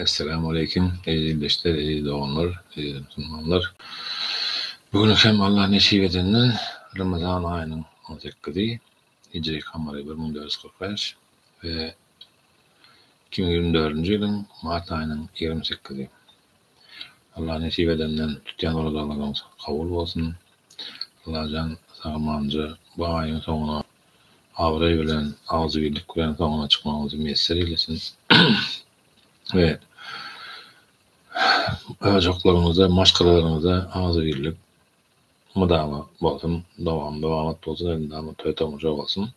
Esselamu aleýkim eziz ildeşler, eziz doganlar, eziz musulmanlar. Bu gün hem Allah nesip edenden Ramazan aýynyň 18-i, Hijri kamary 1445 we 2024-nji ýylyň mart aýynyň 28-i. Allah nesip edenden tutýan orazalaryňyz kabul bolsun. Allajan sag-amanja bu aýyň soňuna abraý bilen, agzybirlik bilen soňuna çykmagyňyzy miýesser eýlesin we ojaklaryňyzda, maşgalalaryňyzda agzybirlik mydama bolsun, dowam dowamat bolsun, elmydama toý-tomaşa bolsun.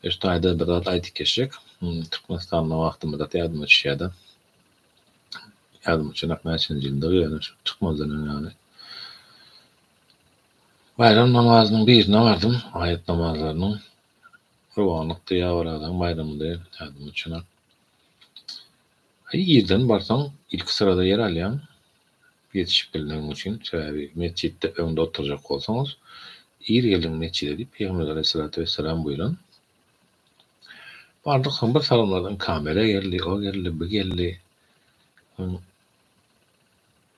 Şu taýda bir zat aýdyp geçjek. Türkmenistanda wagtymyzda ýadyma düşýär-de. Ýadyma düşenok näçenji ýyldygy, ýöne şu çykmazdan öň ýaly. Baýram namazynyň birine bardym, aýat namazlarynyň. Gurbanlykdy ýa Orazaň baýramydy, ýadyma düşenok. Aý, irden barsaň, ilki syrada ýer alýaň, ýetişip bilmegiň üçin. Sebäbi metjitde öňde oturjak bolsaňyz, ir geliň metjide diýip, Pygamberimiz aleýhissalatu wessalam buýran. Bardyk, soň bir salymlardan kamera geldi, o geldi, bu geldi. Soň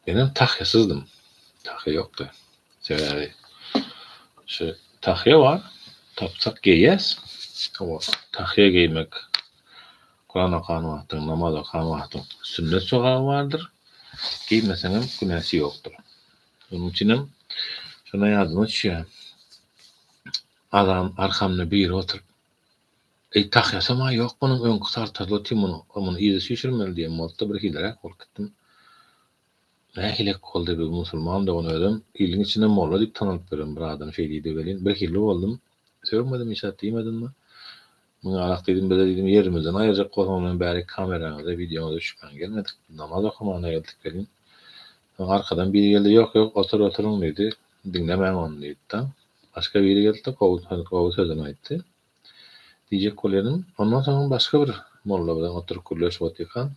menem tahýasyzdym. Tahýa ýokdy. Sebäbi şu tahýa bar, tapsak geýýäs. Hawa, tahýa geýmek Kuran okan wagtyň, namaz okan wagtyň sünnet sogaby bardyr. Geýmeseňem günäsi ýokdur. Şonuň üçinem şonda ýadyma düşýär. Azam arkamda biri oturyp, Eý, tahýasam-a ýok munuň, öňki sartarly otyr muny, muny yza süýşürmeli diýen boldy-da, birhiliräk bolup gitdim. Nähilek boldy, bu musulman dogan özem iliň içinde molla diýip tanalyp ýören bir adam şeý diýdi welin, birhili boldum. Sögmedim, hiç zat diýmedim-de. Muňa alak diýdim, bize diýdim, ýerimizden aýyrjak bolsaň bilen bärik kameraňyza, wideoňyza düşmän gelmedik, namaz okamana geldik welin. Soň arkadan biri geldi, ýok, ýok, otur, oturyň diýdi, diňlemäň ony diýdi-de. Başga biri geldi-de gowy gowy sözüni aýtdy. Diýjek bolýanym, ondan soňam başga bir molla bilen oturyp gürleşip otyrkam,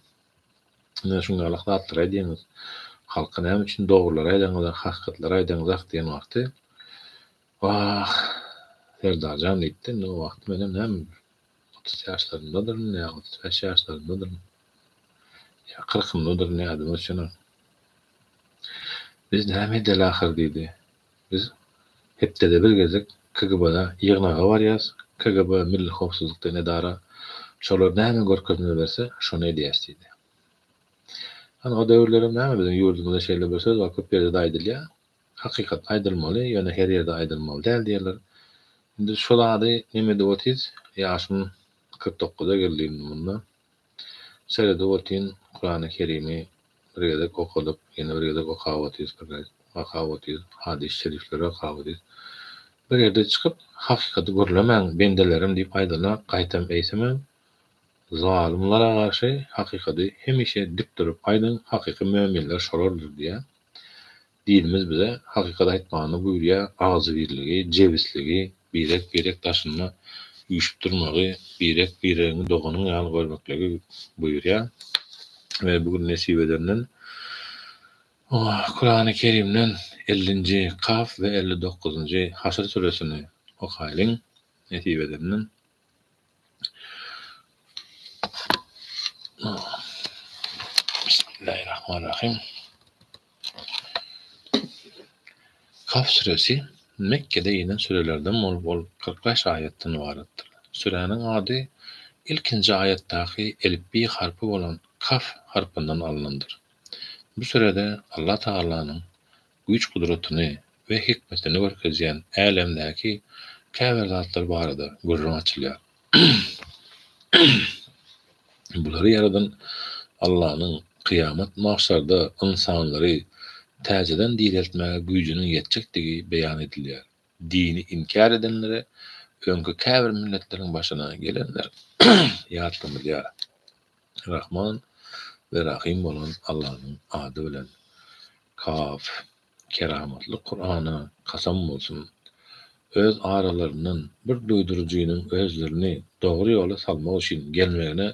ine şuňňalak zatlary aýdýaňyz, halka näme üçin dogrulary aýdaňyzak, hakykatlary aýdaňyzak diýen wagty, Wah, Serdarjan diýipdi, indi o wagty menem näme 30 ýaşlarymdadyryn ýa 35 ýaşlarymdadyryn, ýa kyrkymdadyryn ýadyma düşenok. Biz näme edeli ahyr diýdi. Biz hepdede bir gezek KGB-da ýygnaga barýas, KGB Milli howpsuzlyk diýen edara, şolar näme görkezme berse, şony edýäs diýdi. Hany o döwürlerem näme biziň ýurdumyzda şeýle bir söz bar, köp ýerde-de aýdylýar, hakykat aýdylmaly, ýöne her ýerde aýdylmaly däl diýerler. Indi şo zady neme edip otyrys, ýaşym 49-a geldi indi munda. Seredip otyryn, Kurany Kerimi bir gezek okadyk, ýene bir gezek okap otyrys, bir gezek okap otyrys, hadys şerifleri okap otyrys. Bir ýerde çykyp, hakykaty gürlemäň, bendelerim diýip aýdylak, gaýtam eýsemem, zalymlara garşy hakykaty hemişe dik durup aýdyň, hakyky möminler şolardyr diýýär. Dinimiz bize hakykat aýtmany buýurýar, agzybirligi, jebisligi, birek-birek daşynda üýşüp durmagy, birek-biregiňi doganyň ýaly görmekligi buýurýar. We bu gün nesip edenden Kurany Kerimden ellinji Kaf we 59-njy Haşr süresini okaýlyň, nesip edenden. Bismillahirrahmanirrahim. Kaf süresi Mekgede inen sürelerden bolup, ol 45 aýatdan ybaratdyr. Süräniň ady ilkinji aýatdaky elipbiý harpy bolan kaf harpyndan alnandyr. Bu sürede Allah Tagalanyň güýç-gudratyny we hikmetini görkezýän älemdäki käbir zatlar barada gürrüň açylýar. Bulary ýaradan Allanyň kyýamat magşarda ynsanlary täzeden direltmäge güýjüniň ýetjekdigi beýan edilýär. Dini inkär edenlere öňki käbir milletleriň başyna gelenler ýatlanylýar. Rahman we Rahym bolan Allanyň ady bilen. Kaf, keramatly Kurana kasam bolsun! Öz aralaryndan bir duýduryjynyň özlerini dogry ýola salmak üçin gelmegine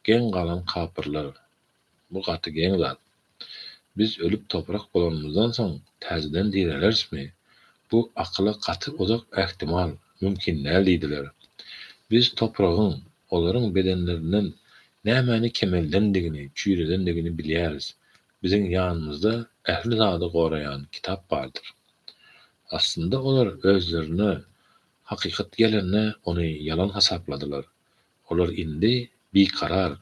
geň galan kapyrlar, Bu gaty geň zat. Biz ölüp toprak bolanymyzdan soň täzeden direlerismi? Bu akyla gaty uzak ähtimal, mümkin däl diýdiler. Biz topragyň olaryň bedenlerinden. Nämäni kemeldendigini, çüýredendigini bilýäris. Biziň ýanymyzda ähli zady goraýan kitap bardyr. Aslynda olar özlerine hakykat gelende ony ýalan hasapladylar. Olar indi bikarar,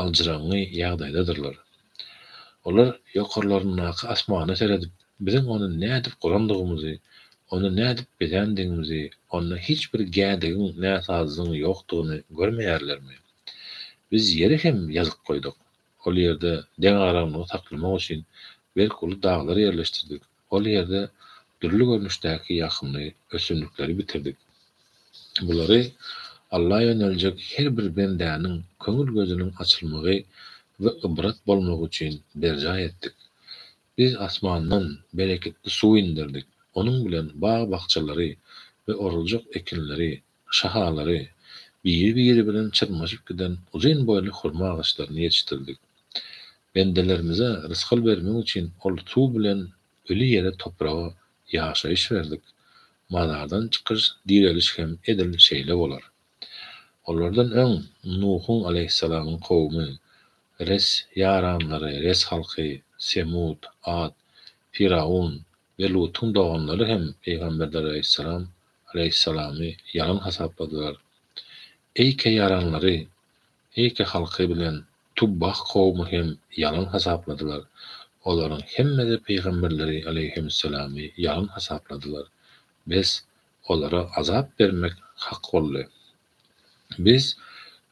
aljyraňňy ýagdaýdadyrlar. Olar ýokarlaryndaky asmana seredip, biziň ony nädip gurandygymyzy, ony nädip bezändigimizi, onda hiç bir gädigiň, näsazlygyň ýokdugyny görmeýärlermi? Biz ýeri hem ýazyk goýduk. Ol ýerde deňagramlygy saklamak üçin berk uly daglar ýerleşdirdik. Ol ýerde dürli görnüşdäki ýakymly ösümlikleri bitirdik. Bulary Alla ýöneljek her bir bendäniň köňül gözüniň açylmagy we ybrat bolmagy üçin berjaý etdik. Biz asmandan bereketli suw inderdik. Onuň bilen bag-bakjalary we oruljak ekinleri, şahalary biri-biri bilen çyrmaşyp giden uzyn boýly hurma agaçlaryny ýetişdirdik. Bendelerimize rysgal bermek üçin ol suw bilen öli ýere topraga ýaşaýyş berdik. Mazardan çykyş, direliş hem edil şeýle bolar. Olardan öň Nuhuň aleýhissalamyň kowumy, Res ýaranlary, Res halky, Semud, Ad, Firaun we Lutuň doganlary hem Pygamberler aleýhissalam aleýhissalamy ýalan hasapladylar. Eýke ýaranlary, Eýke halky bilen Tubbah kowumy hem ýalan hasapladylar. Olaryň hemmesi pygamberleri aleýhimüsselamy ýalan hasapladylar. Bes, olara azap bermek hak boldy. Biz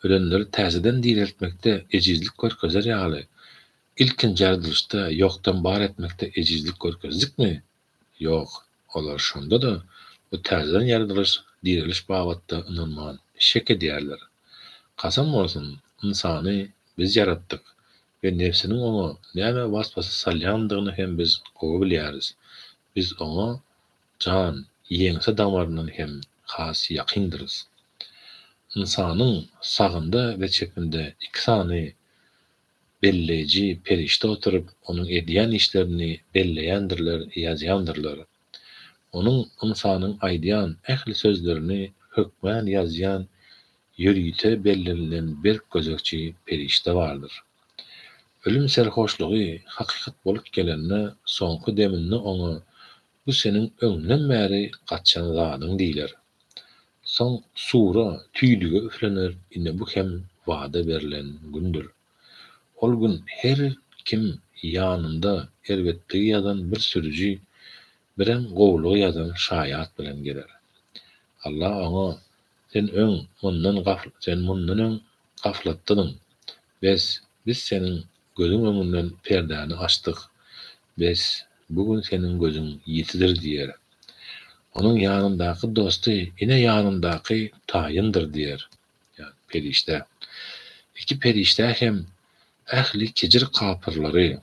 ölenleri täzeden direltmekde ejizlik görkezer ýaly, ilkinji ýaradylyşda ýokdan bar etmekde ejizlik görkezdikmi? Ýok, olar şonda-da bu täzeden ýaradylyş, direliş babatda ynanman, şek edýärler. Kasam bolsun, ynsany Biz ýaratdyk we nebsiniň oňa näme was-wasa salýandygyny hem biz gowy bilýäris. Biz oňa jan, ýeňse damaryndan hem has ýakyndyrys. Ynsanyň sagynda we çepinde iki sany belleýji perişde oturyp, onuň edýän işlerini belleýändirler, ýazýandyrlar. Onuň, ynsanyň aýdýan ähli sözlerini hökmän ýazýan ýörite bellenilen berk gözegçi perişde bardyr. Ölüm serhoşlygy hakykat bolup gelende, soňky deminde oňa Bu seniň öňden bäri gaçýan zadyň diýler. Soň sura, tüýdüge üflener, ine bu hem wada berlen gündür. Ol gün her kim ýanynda erbetligi ýazan bir sürüji, birem gowulygy ýazan şaýat bilen geler. Allah oňa, Sen öň mundan sen mundan öň gaflatdydyň. Bes, biz seniň gözüň öňünden perdäni açdyk. Bes, bu gün seniň gözüň ýitidir diýer. Onuň ýanyndaky dosty, ine ýanyndaky taýyndyr diýer. Ýagny perişde. Iki perişdä hem ähli kejir kapyrlary,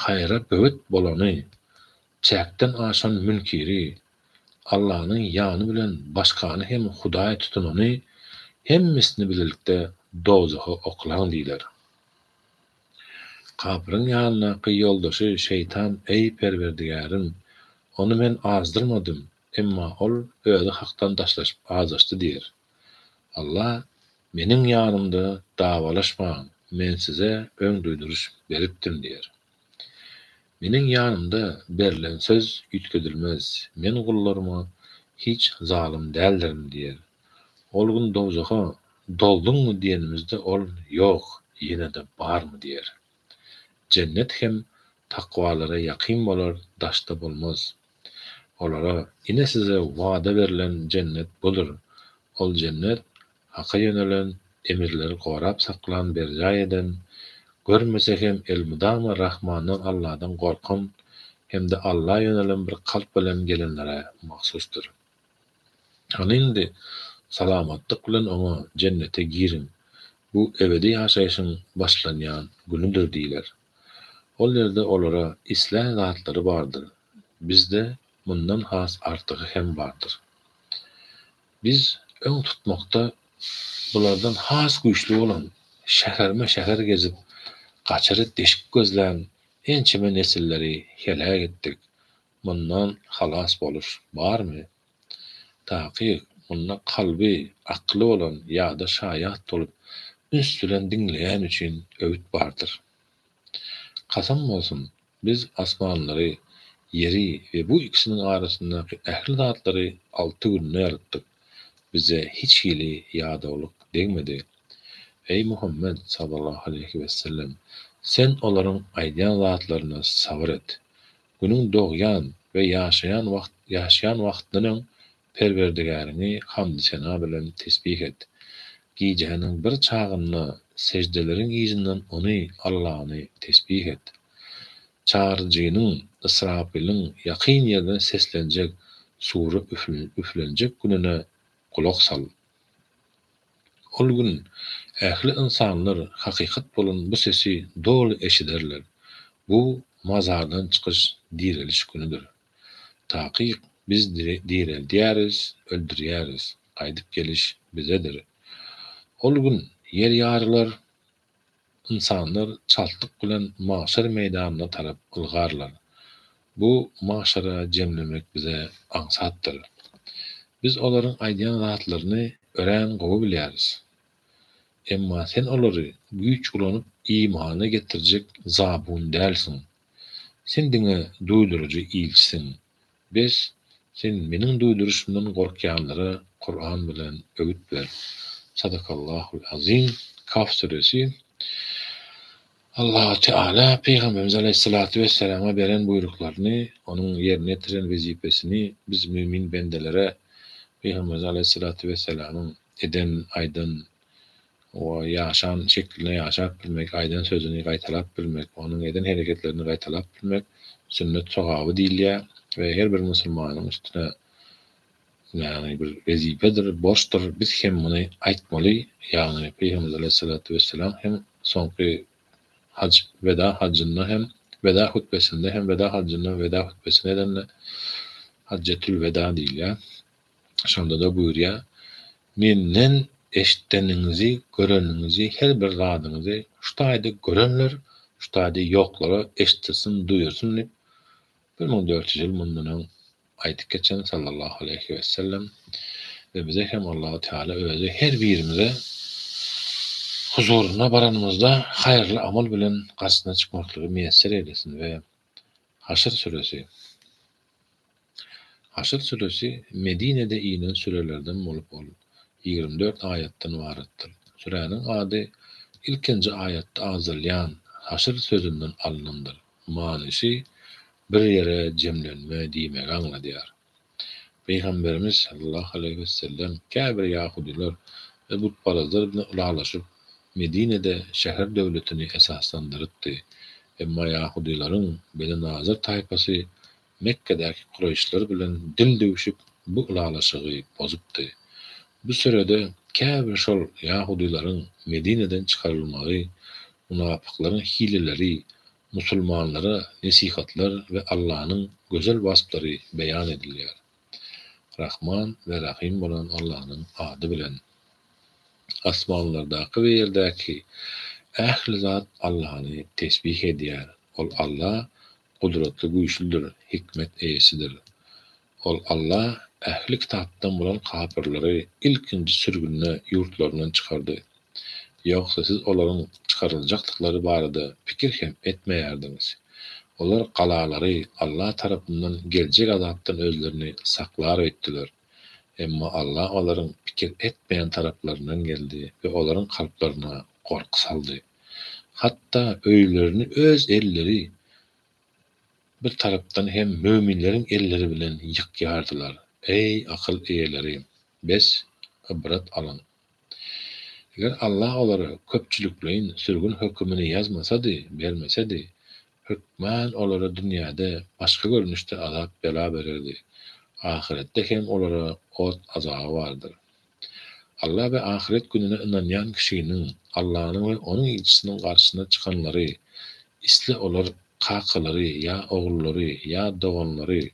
haýra böwet bolany, çäkden aşan münkiri, Allanyň ýany bilen başgany hem hudaý tutunany hemmesini bilelikde dowzaha oklaň diýler. Kapyryň ýanyndaky ýoldaşy şeýtan Eý Perwerdigärim, ony men azdyrmadym, emma ol özi hakdan daşlaşyp azaşdy diýer. Allah, Meniň ýanymda dawalaşmaň, men size öň duýduryş beripdim diýer. Meniň ýanymda berlen söz üýtgedilmez, men gullaryma hiç zalym däldirin diýer. Ol gün dowzaha Dolduňmy diýenimizde ol Ýok, ýene-de barmy diýer. Jennet hem takwalara ýakyn bolar, daşda bolmaz. Olara Ine size wada berlen jennet budur. Ol jennet Haka ýönelen, emirleri gorap saklan, berjaý eden, görmese hem elmydama Rahmandan Alladan gorkan hem-de Alla ýönelen bir kalp bilen gelenlere mahsusdyr. Hany indi salamatlyk bilen oňa, jennete giriň, bu ebedi ýaşaýşyň başlanýan günüdir diýler. Ol ýerde olara islän zatlary bardyr, bizde mundan has artygy hem bardyr. Biz öň tutmakda bulardan has güýçli bolan, şäherme-şäher gezip, gaçary deşik gözlän ençeme nesilleri heläk etdik. Mundan halas boluş barmy? Takyk, munda kalby, akly bolan ýa-da şaýat bolup. Üns bilen diňleýän üçin öwüt bardyr. Kasam bolsun, Biz asmanlary, ýeri we bu ikisiniň arasyndaky ähli zatlary alty günde ýaratdyk. Bize hiç hili ýadawlyk degmedi. Eý, Muhammet, sallallahu aleýhi wesellem, sen olaryň aýdýan zatlaryna sabyr et. Günüň dogýan we ýaşaýan ýaşýan wagtyndan öň Perwerdigäriňi hamdy-sena bilen tesbih et. Gijäniň bir çagynda sejdeleriň yzyndan Ony, Allany, tesbih et. Çagyryjynyň, Israpylyň, ýakyn ýerden seslenjek, sura üflenjek gününe gulak sal. Ol gün ähli ynsanlar hakykat bolan bu sesi doly eşiderler. Bu mazardan çykyş, direliş günüdir. Takyk Biz direldýäris, öldürýäris, gaýdyp geliş Bizedir. Ol gün ýer ýarylar, ynsanlar çaltlyk bilen magşar meýdanyna tarap ylgarlar. Bu magşara jemlemek Bize aňsatdyr. Biz olaryň aýdýan zatlaryny örän gowy bilýäris. Emma sen olary güýç ulanyp imana getirjek zabun dälsiň. Sen diňe duýduryjy ilçisiň. Bes, sen Meniň duýduryşymdan gorkýanlara Kuran bilen öwüt ber. Sadakallahul azim. Kaf süresi. Allahu Teala Pygamberimiz aleýhissalatu wesselama beren buýruklaryny, onuň ýerine ýetiren wezipesini biz mümin bendelere Pygamberimiz aleýhissalatu wesselamyň eden, aýdan, we ýaşan şeklinde ýaşap bilmek, aýdan sözüni gaýtalap bilmek, onuň eden hereketlerini gaýtalap bilmek sünnet sogaby diýilýär we her bir musulmanyň üstüne ýagny bir wezipedir, borçdur, biz hem muny aýtmaly, ýagny Pygamberimiz aleýhissalatu wesselam hem soňky haj, weda hajynda hem, weda hutbesinde hem, weda hajynda weda hutbesini edende hajjetül weda diýilýär. Şonda-da buýurýar, Menden eşideniňizi, göreniňizi, her bir zadyňyzy şu taýda görenler, şu taýda ýoklara eşitdirsin, duýursyn diýip, 1400 ýyl mundan öň aýdyp geçen sallallahu aleýhi wesellem we bize hem Allahu Teala özi her birimize huzuryna baranymyzda haýyrly amal bilen garşysyna çykmaklygy miýesser eýlesin we Haşr süresi Haşr süresi Medinede inen sürelerden bolup ol 24 aýatdan ybaratdyr. Süräniň ady ilkinji aýatda agzalýan haşr sözünden alnandyr. Manysy bir ýere jemlenme diýmegi aňladýar. Pygamberimiz sallallahu aleýhi wesellem käbir ýahudylar we butparazlar bilen ylalaşyp, Medinede şäher döwletini esaslandyrypdy. Emma ýahudylaryň Beni Nazyr taýpasy Mekgedäki kuraýyşlar bilen dil düwşüp bu ylalaşygy bozupdy. Bu sürede käbir şol ýahudylaryň Medineden çykarylmagy, munapyklaryň hileleri, musulmanlara nesihatlar we Allanyň gözel wasplary beýan edilýär. Rahman we Rahym bolan Allanyň ady bilen. Asmanlardaky we ýerdäki ähli zat Allany tesbih edýär. Ol Alla gudratly güýçlüdir, hikmet eýesidir. Ol Alla ähli kitapdan bolan kapyrlary ilkinji sürgünde ýurtlaryndan çykardy. Ýogsa siz olaryň çykaryljakdyklary barada pikir hem etmeýärdiňiz. Olar galalary Alla tarapyndan geljek azapdan özlerini saklar öýtdüler. Emma Alla olaryň pikir etmeýän taraplaryndan geldi we olaryň kalplaryna gorky saldy. Hatda öýlerini öz elleri bir tarapdan hem möminleriň elleri bilen ýykýardylar. Eý, akyl eýeleri! Bes, ybrat alyň! Eger Allah olara köpçülikleýin sürgün hökümini ýazmasady, bermesedi, hökman olara dünýäde başga görnüşde azap-bela bererdi. Ahyretde hem olara ot azaby bardyr. Alla we ahyret gününe ynanýan kişiniň Allanyň we Onuň ilçisiniň garşysyna çykanlary, isle olar kakalary ýa ogullary ýa doganlary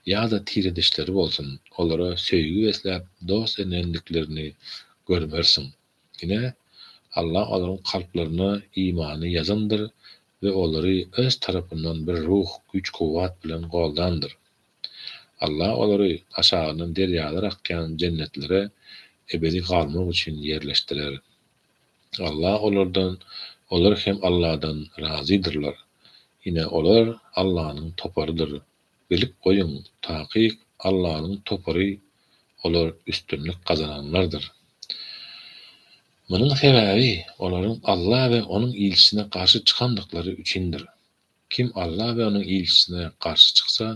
ýa-da tiredeşleri bolsun, olara söýgi besläp dost edinendiklerini görmersiň. Ine, Alla olaryň kalplaryna imany ýazandyr we olary Öz tarapyndan bir ruh, güýç-kuwwat bilen goldandyr. Allah olary aşagyndan derýalar akýan jennetlere ebedi galmak üçin ýerleşdirer. Allah olardan, olar hem Allahdan razydyrlar. Ine olar Allahnyň toparydyr. Bilip goýuň, takyk Allanyň topary olar üstünlik gazananlardyr. Munuň sebäbi olaryň Alla we Onuň ilçisine garşy çykandyklary üçindir. Kim Alla we Onuň ilçisine garşy çyksa,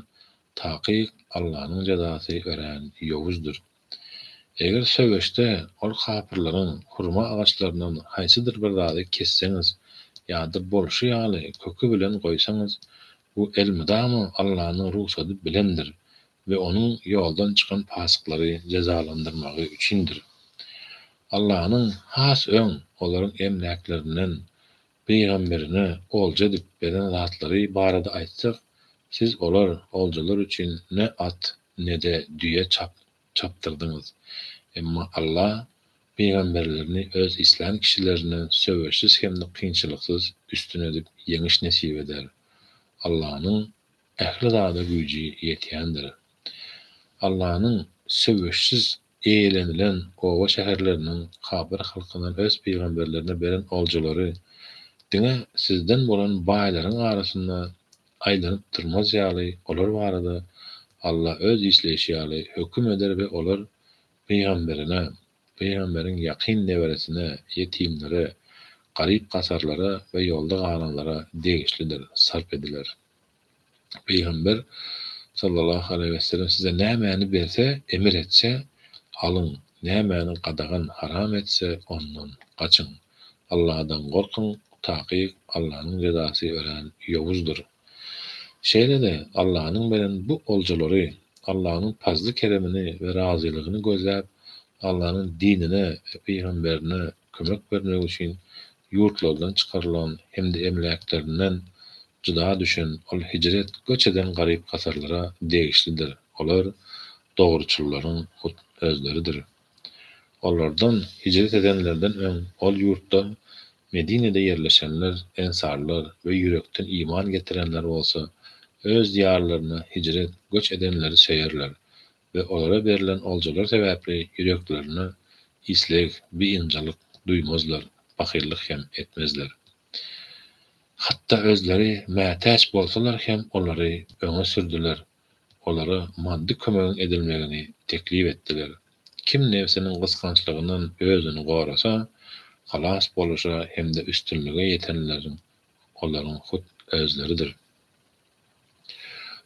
takyk Allanyň jezasy örän ýowuzdyr. Eger söweşde ol kapyrlaryň hurma agaçlaryndan haýsydyr bir zady kesseňiz ýa-da bolşy ýaly köki bilen goýsaňyz, bu elmydama Allanyň rugsady bilendir we Onuň ýoldan çykan pasyklary jezalandyrmagy üçindir. Allanyň has öň olaryň emläklerinden pygamberine olja edip beren zatlary barada aýtsak, siz olar, oljalar üçin ne at, ne-de düýe çapdyrdyňyz. Emma Alla pygamberlerini öz islän kişilerinden söweşsiz hem-de kynçylyksyz üstün edip ýeňiş nesip eder. Allanyň ähli zada güýji ýetýändir. Allanyň söweşsiz eýelenilen oba-şäherleriniň kapyr halkyndan öz pygamberlerine beren oljalary diňe sizden bolan baýlaryň arasynda aýlanyp durmaz ýaly olar barada Alla öz isleýşi ýaly höküm eder we olar pygamberine, pygamberiň ýakyn neberesine, ýetimlere, garyp-gasarlara we ýolda galanlara degişlidir, sarp ediler. Pygamber, sallallahu aleýhi wesellem, size nämäni berse, emir etse, alyň, nämäni gadagan, haram etse, ondan gaçyň. Alladan gorkuň, takyk, Allanyň jezasy örän ýowuzdyr. Şeýle-de, Allanyň beren bu oljalary, Allanyň pazly-keremini we razylygyny gözläp, Allanyň dinine we pygamberine kömek bermek üçin ýurtlardan çykarylan hem-de emläklerinden jyda düşen ol hijret, göç eden garyp-gasarlara degişlidir, olar dogruçyllaryň hut özleridir. Olardan, hijret edenlerden öň ol ýurtda, Medinede ýerleşenler, ensarlar we ýürekden iman getirenler bolsa öz diýarlaryna hijret, göç edenleri söýerler we olara berlen oljalar sebäpli ýüreklerine isleg, biynjalyk duýmazlar, bahyllyk hem etmezler. Hatda özleri mätäç bolsalar hem olary öňe sürdüler, olara maddy kömegiň edilmegini teklip etdiler. Kim nebsiniň gysgançlygyndan özüni gorasa, halas boluşa hem-de üstünlige ýetenleriň olaryň hut özleridir.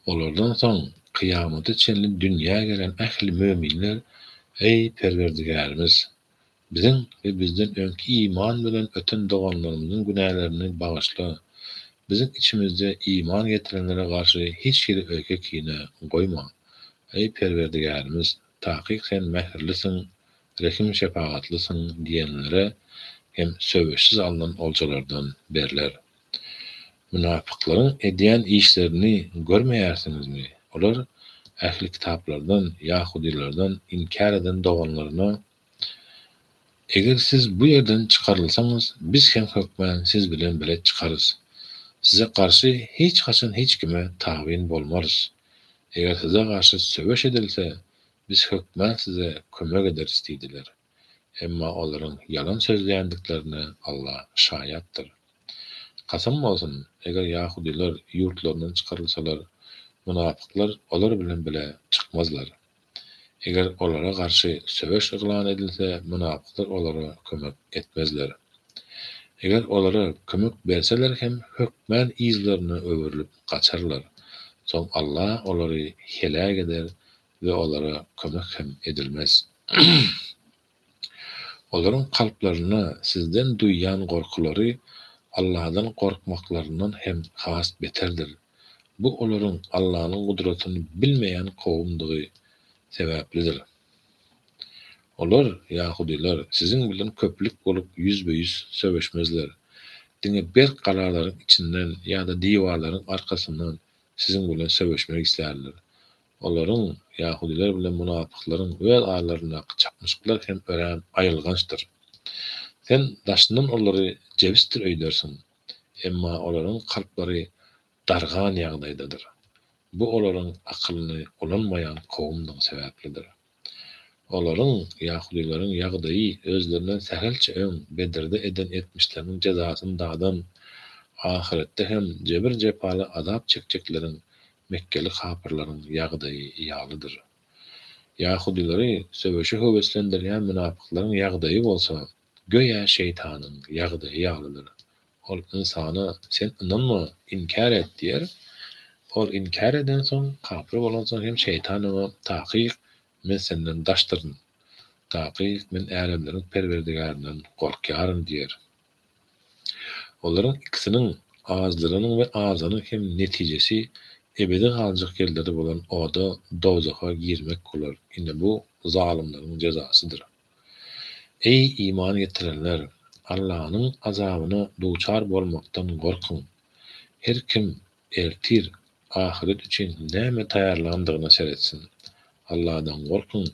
Olardan soň kyýamata çenli dünýä gelen ähli möminler, Eý, Perwerdigärimiz! Biziň we bizden öňki iman bilen öten doganlarymyzyň günälerini bagyşla! Biziň içimizde iman getirenlere garşy hiç hili öýke-kine goýma! Eý, Perwerdigärimiz! Takyk Sen mähirlisiň, rehim-şepagatlysyň diýenlere hem söweşsiz alnan oljalardan berler. Mynapyklaryň edýän işlerini görmeýärsiňizmi? Olar ähli-kitaplardan, ýahudylardan, inkär eden doganlaryna, Eger siz bu ýerden çykarylsaňyz, biz hem hökmän siz bilen bile çykarys. Size garşy hiç haçan hiç kime tabyn bolmarys. Eger size garşy söweş edilse, biz hökmän size kömek ederis diýdiler. Emma olaryň ýalan sözleýändiklerine Alla şaýatdyr. Kasam bolsun, eger ýahudylar ýurtlaryndan çykarylsalar, mynapyklar olar bilen bile çykmazlar. Eger olara garşy söweş yglan edilse, mynapyklar olara kömek etmezler. Eger olara kömek berseler hem, hökmän yzlaryna öwrülip gaçarlar. Soň Alla olary heläk eder we olara kömek hem edilmez. Olaryň kalplarynda sizden duýýan gorkulary Alladan gorkmaklaryndan hem has beterdir. Bu olaryň Allanyň gudratyny bilmeýän kowumdygy sebäplidir. Olar, ýahudylar, siziň bilen köplük bolup ýüzbe-ýüz söweşmezler. Diňe berk galalaryň içinden ýa-da diwarlaryň arkasyndan siziň bilen söweşmek islärler. Olaryň, ýahudylar bilen munafyklaryň öz aralaryndaky çaknyşyklar hem örän aýylgançdyr. Sen daşyndan olary jebisdir öýdersiň, emma olaryň kalplary dargan ýagdaýdadyr. Bu olaryň akylyny ulanmaýan kowumdygy sebäplidir. Olaryň, ýahudylaryň, ýagdaýy özlerinden sähelçe öň Bedirde eden etmişleriniň jezasyny dadan, ahyretde hem jebir-jepaly azap çekjekleriň, mekgeli kapyrlaryň, ýagdaýy ýalydyr. Ýahudylary söweşe höweslendirýän mynapyklaryň ýagdaýy bolsa, göýä şeýtanyň ýagdaýy ýalydyr. Ol ynsana, Sen ynanma, inkär et diýer. Ol inkär edensoň, kapyr bolansoň hem şeýtan oňa, Takyk, men senden daşdyryn. Takyk, men älemleriň Perwerdigärinden gorkýaryn diýer. Olaryň ikisiniň, azdyranyň we azanyň hem netijesi ebedi galjak ýerleri bolan oda, dowzaha, girmek bolar. Ine bu zalymlaryň jezasydyr. Eý, iman getirenler! Allanyň azabyna duçar bolmakdan gorkuň! Her kim ertir, ahyret üçin näme taýýarlandygyna seretsin. Alladan gorkuň!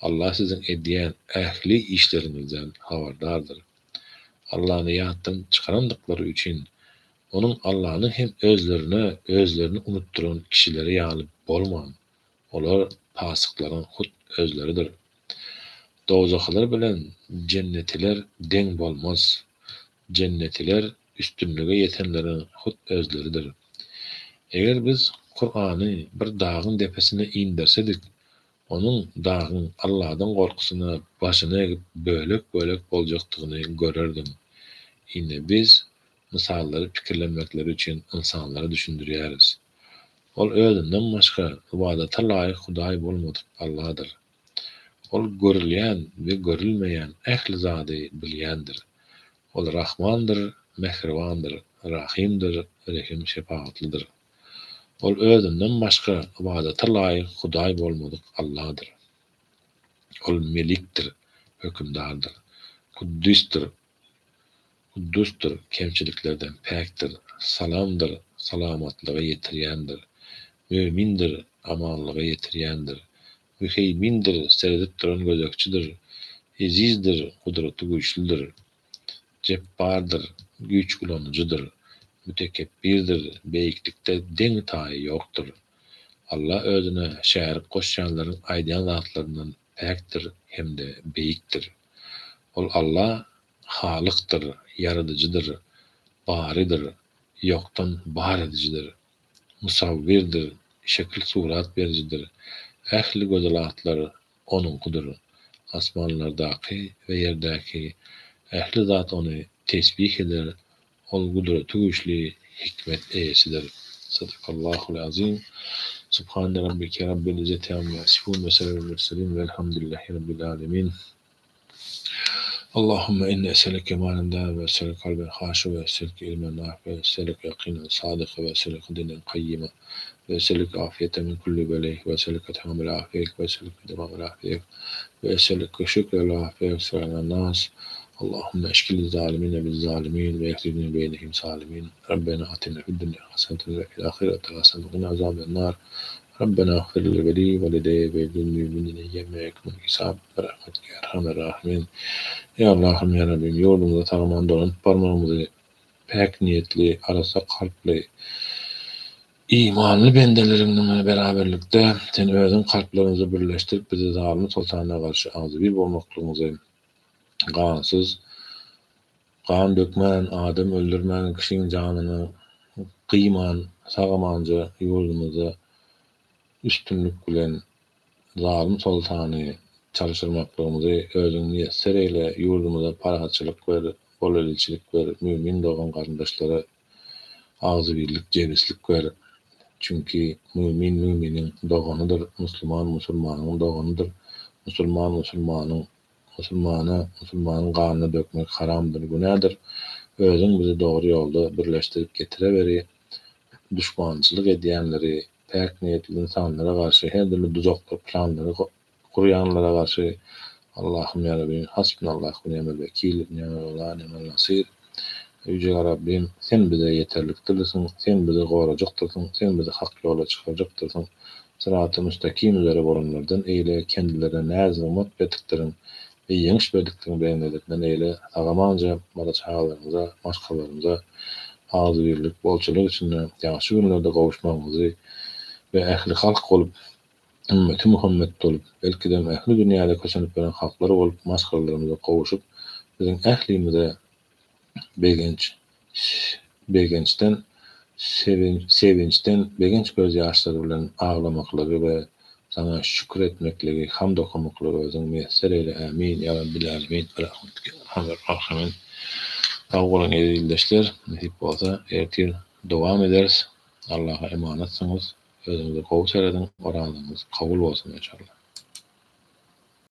Alla siziň edýän ähli işleriňizden habardardyr. Allany ýatdan çykarandyklary üçin, Onuň Allanyň hem özlerine özlerini unutdyran kişileri ýaly bolmaň! Olar pasyklaryň hut özleridir. Dowzahylar bilen jennetiler deň bolmaz. Jennetiler üstünlige ýetenleriň hut özleridir. Eger biz Kurany bir dagyň depesine indersedik, onuň, dagyň, Alladan gorkusyna başyny egip bölek-bölek boljakdygyny görerdiň. Ine biz mysallary pikirlenmekleri üçin ynsanlara düşündirýäris. Ol özünden başga ybadata laýyk Hudaý bolmadyk Alladyr. Ol görülýän we görülmeýän ähli zady bilýändir. Ol Rahmandyr, Mähribandyr, Rahymdyr, Rehim-şepagatlydyr. Ol özünden başga ybadata laýyk Hudaý bolmadyk Alladyr. Ol Melikdir, Hökümdardyr, Kuddüsdir, Kuddusdyr, kemçiliklerden päkdir, Salamdyr, salamatlyga ýetirýändir, Mömindir, amanlyga ýetirýändir, Müheýmindir, seredip duran gözegçidir, Ezizdir, gudraty güýçlüdir, Jepbardyr, güýç ulanyjydyr, Mütekepbirdir, beýiklikde deňi-taýy ýokdur. Alla özüne şärik goşýanlaryň aýdýan zatlaryndan päkdir hem-de beýikdir. Ol Alla Halykdyr, Ýaradyjydyr, Barydyr, ýokdan bar edijidir, Musawwirdir, şekil-surat berijidir, ähli gözel atlar Onuňkydyr, asmanlardaky we ýerdäki ähli zat Ony tesbih eder, Ol gudraty güýçli, hikmet eýesidir. Sadakallahul azim. Subhane rabbike rabbil izzeti amma ýasifun we selamul murselin welhamdülillahi rabbil alemin. Allahümme inni eselüke malen daime ve eselüke kalben haşi ve eselüke ilmen nafi ve eselüke yakinen sadıka ve eselüke dinen kayyima ve eselüke afiyete min kulli beleyh ve eselüke tamamel afiyek ve eselüke devamel afiyek ve eselüke şükrel afiyek selamen nas Allahümme eşkil zalimine biz zalimin ve ehdini beynehim salimin Rabbena atina fid dünya haseneten ve fil ahireti haseneten ve qina azaben nar Rabbena agfir li ve li valideyye ve lil müminine yevme yekmul hisab bi rahmetike ya erhamer rahimin Ya Allahym ya Rabbim ýurdumyza sag-aman dolanyp barmagymyzy päk niýetli arassa kalply imanly bendeleriň bilen beraberlikde Sen özüň kalplarymyzy birleşdirip bizi zalym soltana garşy agzybir bolmaklygymyzy gansyz gan dökmän adam öldürmän kişiň janyny gyýman sag-amanja ýurdumyzda üstünlik bilen zalym soltany çalşyrmaklygymyzy özüň miýesser eýle ýurdumyza parahatçylyk ber bol-elçilik ber mümin dogan-garyndaşlara agzybirlik jebislik ber çünki mümin müminiň doganydyr musulman musulmanyň doganydyr musulman musulmanyň Musulmana, musulmanyň ganyny dökmek haramdyr, günädir. Özüň bizi dogry ýolda birleşdirip getireweri, duşmançylyk edýänleri, päk niýetli ynsanlara garşy her dürli duzaklar, planlary gurýanlara garşy Allahym ýa Rabbim, Hasbunallah we ni'mel wekil, ni'mel mewla, ni'mel nasir. Ýüje Rabbim, Sen bize ýeterlikdirsiň, Sen bizi gorajakdyrsyň, Sen bizi hak ýola çykarjakdyrsyň. Syraty müstakim üzere bolanlardan eýle, kendilerine näz-nygmat berdikdiriň we ýeňiş berdikdiriň bendelerinden eýle, sag-amanja bala-çagalarymyza, maşgalalarymyza agzybirlik, bolçulyk içinde ýagşy günlerde gowuşmagymyzy we ähli halk bolup. Ümmeti Muhammet bolup, belkidem ähli dünýäde kösenip ýören halklar bolup maşgalalarymyza gowuşyp, biziň ählimize begenç, begençden, sevinçden begenç göz ýaşlary bilen aglamaklygy we Saňa şükür etmekligi, hamd okamaklygy özüň miýesser eýle, ämin, ýa Rabbil älemin, birahmetike ýa Erhamer Rahimin. Sag boluň eziz ildeşler, nesip bolsa ertir dowam ederis. Allaha emanatsyňyz, özüňize gowy serediň, orazaňyz kabul bolsun enşalla.